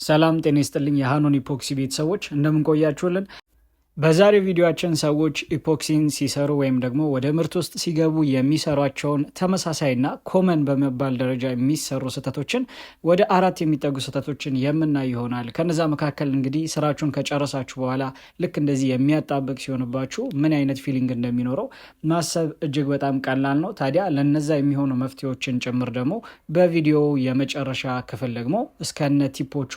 ሰላም ጤና ይስጥልኝ የሃኖን epoxy ቤተሰቦች፣ እንደምን ቆያችሁልን? በዛሬው ቪዲዮአችን ሰዎች epoxy ን ሲሰሩ ወይም ደግሞ ወደ ምርት ውስጥ ሲገቡ የሚሰሯቸውን ተመሳሳይና common በመባል ደረጃ የሚሰሩ ስህተቶችን፣ ወደ አራት የሚጠጉ ስህተቶችን የምናይ ይሆናል። ከነዛ መካከል እንግዲህ ስራችሁን ከጨረሳችሁ በኋላ ልክ እንደዚህ የሚያጣብቅ ሲሆንባችሁ ምን አይነት feeling እንደሚኖረው ማሰብ እጅግ በጣም ቀላል ነው። ታዲያ ለነዛ የሚሆኑ መፍትሄዎችን ጭምር ደግሞ በቪዲዮ የመጨረሻ ክፍል ደግሞ እስከነ tip ኦቹ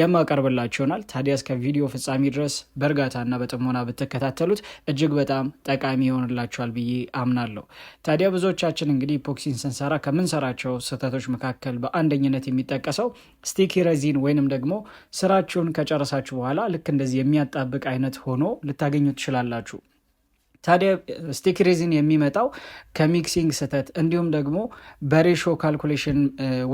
የማቀርብላችሁ ይሆናል። ታዲያ እስከ ቪዲዮ ፍጻሜ ድረስ በእርጋታና በጥሞና ብትከታተሉት እጅግ በጣም ጠቃሚ ይሆንላችኋል ብዬ አምናለሁ። ታዲያ ብዙዎቻችን እንግዲህ epoxy ን ስንሰራ ከምንሰራቸው ስህተቶች መካከል በአንደኝነት የሚጠቀሰው sticky resin ወይንም ደግሞ ስራችሁን ከጨረሳችሁ በኋላ ልክ እንደዚህ የሚያጣብቅ አይነት ሆኖ ልታገኙ ትችላላችሁ። ታዲያ sticky resin የሚመጣው ከ mixing ስህተት እንዲሁም ደግሞ በ ratio calculation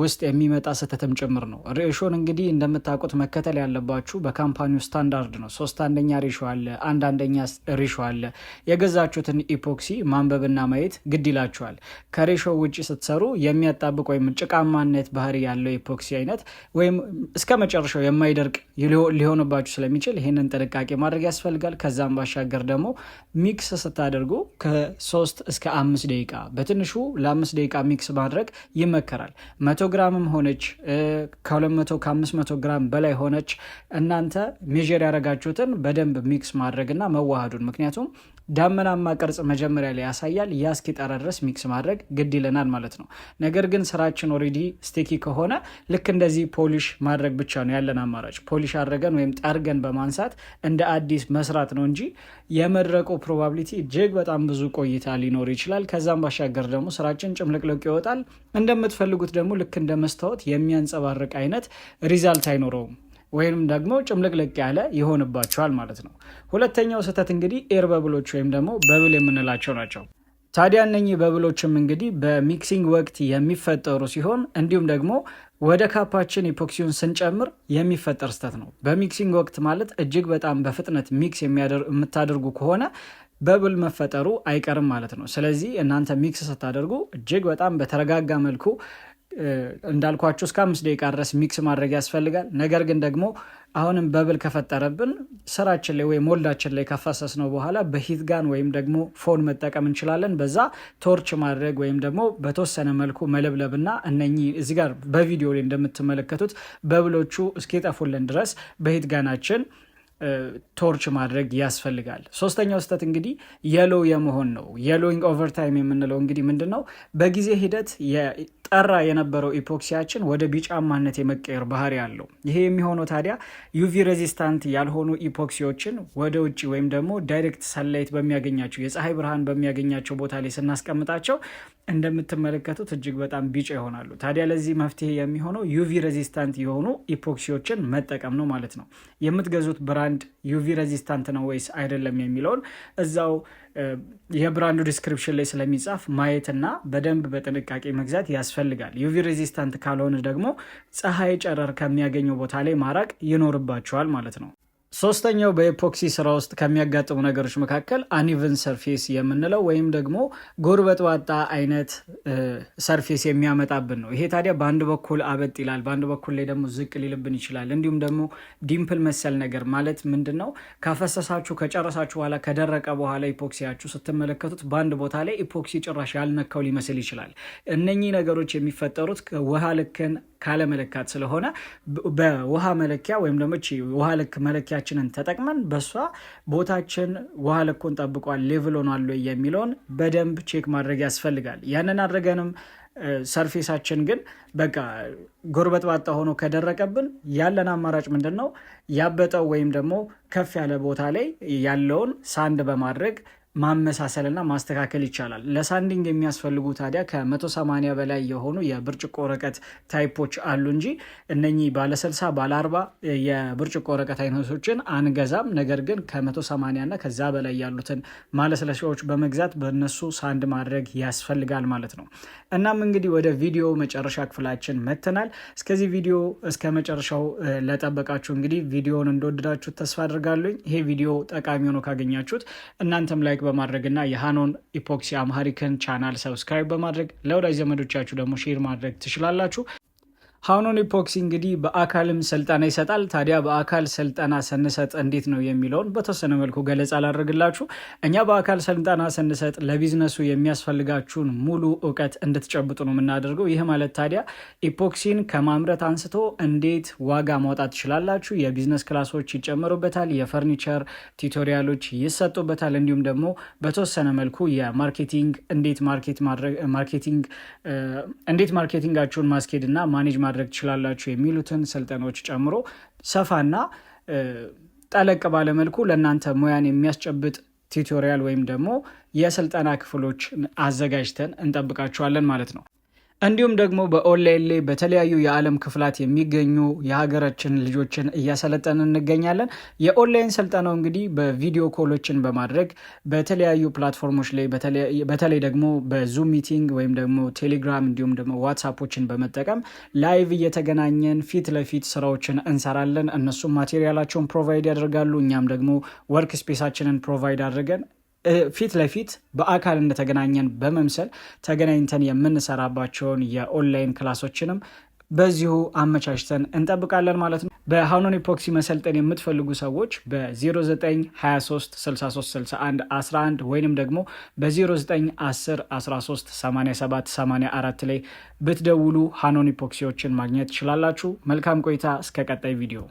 ውስጥ የሚመጣ ስህተትም ጭምር ነው። Ratio ን እንግዲህ እንደምታውቁት መከተል ያለባችሁ በ company ው standard ነው። 3:1 ratio አለ፣ 1:1 ratio አለ። የገዛችሁትን epoxy ማንበብና ማየት ግድ ይላችኋል። ከ ratio ውጭ ስትሰሩ የሚያጣብቅ ወይም ጭቃማነት ባህሪ ያለው epoxy አይነት ወይም እስከ መጨረሻው የማይደርቅ ሊሆንባችሁ ስለሚችል ይህንን ጥንቃቄ ማድረግ ያስፈልጋል። ከዛም ባሻገር ደግሞ mix ስታደርጉ ከ3 እስከ 5 ደቂቃ፣ በትንሹ ለ5 ደቂቃ mix ማድረግ ይመከራል። 100 ግራምም ሆነች ከ200 ከ500 ግራም በላይ ሆነች እናንተ measure ያደረጋችሁትን በደንብ mix ማድረግና መዋሃዱን፣ ምክንያቱም ዳመናማ ቅርጽ መጀመሪያ ላይ ያሳያል። ያ እስኪጠራ ድረስ mix ማድረግ ግድ ይለናል ማለት ነው። ነገር ግን ስራችን already sticky ከሆነ ልክ እንደዚህ polish ማድረግ ብቻ ነው ያለን አማራጭ። Polish አድርገን ወይም ጠርገን በማንሳት እንደ አዲስ መስራት ነው እንጂ የመድረቁ probability እጅግ በጣም ብዙ ቆይታ ሊኖር ይችላል። ከዛም ባሻገር ደግሞ ስራችን ጭምልቅልቅ ይወጣል። እንደምትፈልጉት ደግሞ ልክ እንደ መስታወት የሚያንጸባርቅ አይነት result አይኖረውም ወይም ደግሞ ጭምልቅልቅ ያለ ይሆንባችኋል ማለት ነው። ሁለተኛው ስህተት እንግዲህ air bubble ኦች ወይም ደግሞ bubble የምንላቸው ናቸው። ታዲያ እነኚህ bubble ኦችም እንግዲህ በ mixing ወቅት የሚፈጠሩ ሲሆን እንዲሁም ደግሞ ወደ cup ኣችን epoxy ውን ስንጨምር የሚፈጠር ስህተት ነው። በ mixing ወቅት ማለት እጅግ በጣም በፍጥነት mix የምታደርጉ ከሆነ bubble መፈጠሩ አይቀርም ማለት ነው። ስለዚህ እናንተ mix ስታደርጉ እጅግ በጣም በተረጋጋ መልኩ እንዳልኳችሁ እስከ 5 ደቂቃ ድረስ mix ማድረግ ያስፈልጋል። ነገር ግን ደግሞ አሁንም bubble ከፈጠረብን ስራችን ላይ ወይም mold ኣችን ላይ ካፈሰስነው በኋላ በ heat gun ወይም ደግሞ phone መጠቀም እንችላለን። በዛ torch ማድረግ ወይም ደግሞ በተወሰነ መልኩ መለብለብና እነኚህ እዚህ ጋር በቪዲዮ ላይ እንደምትመለከቱት bubble ኦቹ እስኪጠፉልን ድረስ በ heat gun ኣችን torch ማድረግ ያስፈልጋል። ሶስተኛው ስህተት እንግዲህ yellow የመሆን ነው። Yellowing over time የምንለው እንግዲህ ምንድን ነው? በጊዜ ሂደት የጠራ የነበረው epoxy ያችን ወደ ቢጫማነት የመቀየር ባህሪ አለው። ይሄ የሚሆነው ታዲያ UV resistant ያልሆኑ epoxy ዎችን ወደ ውጭ ወይም ደግሞ direct sunlight በሚያገኛቸው፣ የፀሐይ ብርሃን በሚያገኛቸው ቦታ ላይ ስናስቀምጣቸው እንደምትመለከቱት እጅግ በጣም ቢጫ ይሆናሉ። ታዲያ ለዚህ መፍትሄ የሚሆነው UV resistant የሆኑ epoxy ዎችን መጠቀም ነው ማለት ነው። የምትገዙት brand UV resistant ነው ወይስ አይደለም የሚለውን እዛው የ brand ኡ description ላይ ስለሚጻፍ ማየትና በደንብ በጥንቃቄ መግዛት ያስፈልጋል። UV resistant ካልሆነ ደግሞ ፀሐይ ጨረር ከሚያገኘው ቦታ ላይ ማራቅ ይኖርባችኋል ማለት ነው። ሶስተኛው በ epoxy ስራ ውስጥ ከሚያጋጥሙ ነገሮች መካከል uneven surface የምንለው ወይም ደግሞ ጎርበጥባጣ አይነት surface የሚያመጣብን ነው። ይሄ ታዲያ በአንድ በኩል አበጥ ይላል፣ በአንድ በኩል ላይ ደግሞ ዝቅ ሊልብን ይችላል። እንዲሁም ደግሞ dimple መሰል ነገር ማለት ምንድን ነው? ካፈሰሳችሁ ከጨረሳችሁ በኋላ፣ ከደረቀ በኋላ epoxy ያችሁ ስትመለከቱት በአንድ ቦታ ላይ epoxy ጭራሽ ያልነካው ሊመስል ይችላል። እነኚህ ነገሮች የሚፈጠሩት ውሃ ልክን ካለመለካት ስለሆነ በውሃ መለኪያ ወይም ደግሞ ውሃ ልክ መለኪያችንን ተጠቅመን በሷ ቦታችን ውሃ ልኩን ጠብቋል፣ level ሆኗል ወይ የሚለውን በደንብ check ማድረግ ያስፈልጋል። ያንን አድርገንም surface ኣችን ግን በቃ ጎርበጥባጣ ሆኖ ከደረቀብን ያለን አማራጭ ምንድን ነው? ያበጠው ወይም ደግሞ ከፍ ያለ ቦታ ላይ ያለውን sand በማድረግ ማመሳሰልና ማስተካከል ይቻላል። ለ sanding የሚያስፈልጉ ታዲያ ከ180 በላይ የሆኑ የብርጭቆ ወረቀት type ኦች አሉ እንጂ እነኚህ ባለ 60፣ ባለ 40 የብርጭቆ ወረቀት አይነቶችን አንገዛም። ነገር ግን ከ180 እና ከዛ በላይ ያሉትን ማለስለሻዎች በመግዛት በእነሱ sand ማድረግ ያስፈልጋል ማለት ነው። እናም እንግዲህ ወደ ቪዲዮ መጨረሻ ክፍላችን መጥተናል። እስከዚህ ቪዲዮ እስከ መጨረሻው ለጠበቃችሁ እንግዲህ ቪዲዮውን እንደወደዳችሁት ተስፋ አድርጋለሁኝ። ይሄ ቪዲዮ ጠቃሚ ሆኖ ካገኛችሁት እናንተም like በማድረግ እና የሃኖን Epoxy Amharic ን channel subscribe በማድረግ ለወዳጅ ዘመዶቻችሁ ደግሞ share ማድረግ ትችላላችሁ። ሃኖን ኢፖክሲ እንግዲህ በአካልም ስልጠና ይሰጣል። ታዲያ በአካል ስልጠና ስንሰጥ እንዴት ነው የሚለውን በተወሰነ መልኩ ገለጻ ላደርግላችሁ። እኛ በአካል ስልጠና ስንሰጥ ለቢዝነሱ የሚያስፈልጋችሁን ሙሉ እውቀት እንድትጨብጡ ነው የምናደርገው። ይህ ማለት ታዲያ epoxy ን ከማምረት አንስቶ እንዴት ዋጋ ማውጣት ትችላላችሁ፣ የ business class ኦች ይጨመሩበታል፣ የ furniture tutorial ኦች ይሰጡበታል። እንዲሁም ደግሞ በተወሰነ መልኩ የ marketing እንዴት market marketing እንዴት marketing ኣችሁን ማስኬድ እና manage ማድረግ ትችላላችሁ የሚሉትን ስልጠናዎች ጨምሮ ሰፋና ጠለቅ ባለ መልኩ ለእናንተ ሙያን የሚያስጨብጥ tutorial ወይም ደግሞ የስልጠና ክፍሎች አዘጋጅተን እንጠብቃችኋለን ማለት ነው። እንዲሁም ደግሞ በኦንላይን ላይ በተለያዩ የዓለም ክፍላት የሚገኙ የሀገራችን ልጆችን እያሰለጠን እንገኛለን። የኦንላይን ስልጠናው እንግዲህ በ video call ኦችን በማድረግ በተለያዩ platform ኦች ላይ በተለይ ደግሞ በ Zoom meeting ወይም ደግሞ ቴሌግራም እንዲሁም ደግሞ WhatsApp ኦችን በመጠቀም live እየተገናኘን ፊት ለፊት ስራዎችን እንሰራለን። እነሱም material ኣቸውን provide ያደርጋሉ። እኛም ደግሞ work space ኣችንን provide አድርገን ፊት ለፊት በአካል እንደተገናኘን በመምሰል ተገናኝተን የምንሰራባቸውን የ online class ኦችንም በዚሁ አመቻችተን እንጠብቃለን ማለት ነው። በሃኖን ኢፖክሲ መሰልጠን የምትፈልጉ ሰዎች በ0923 63 61 11 ወይንም ደግሞ በ0910 13 87 84 ላይ ብትደውሉ ሃኖን ኢፖክሲዎችን ማግኘት ትችላላችሁ። መልካም ቆይታ። እስከ ቀጣይ ቪዲዮ።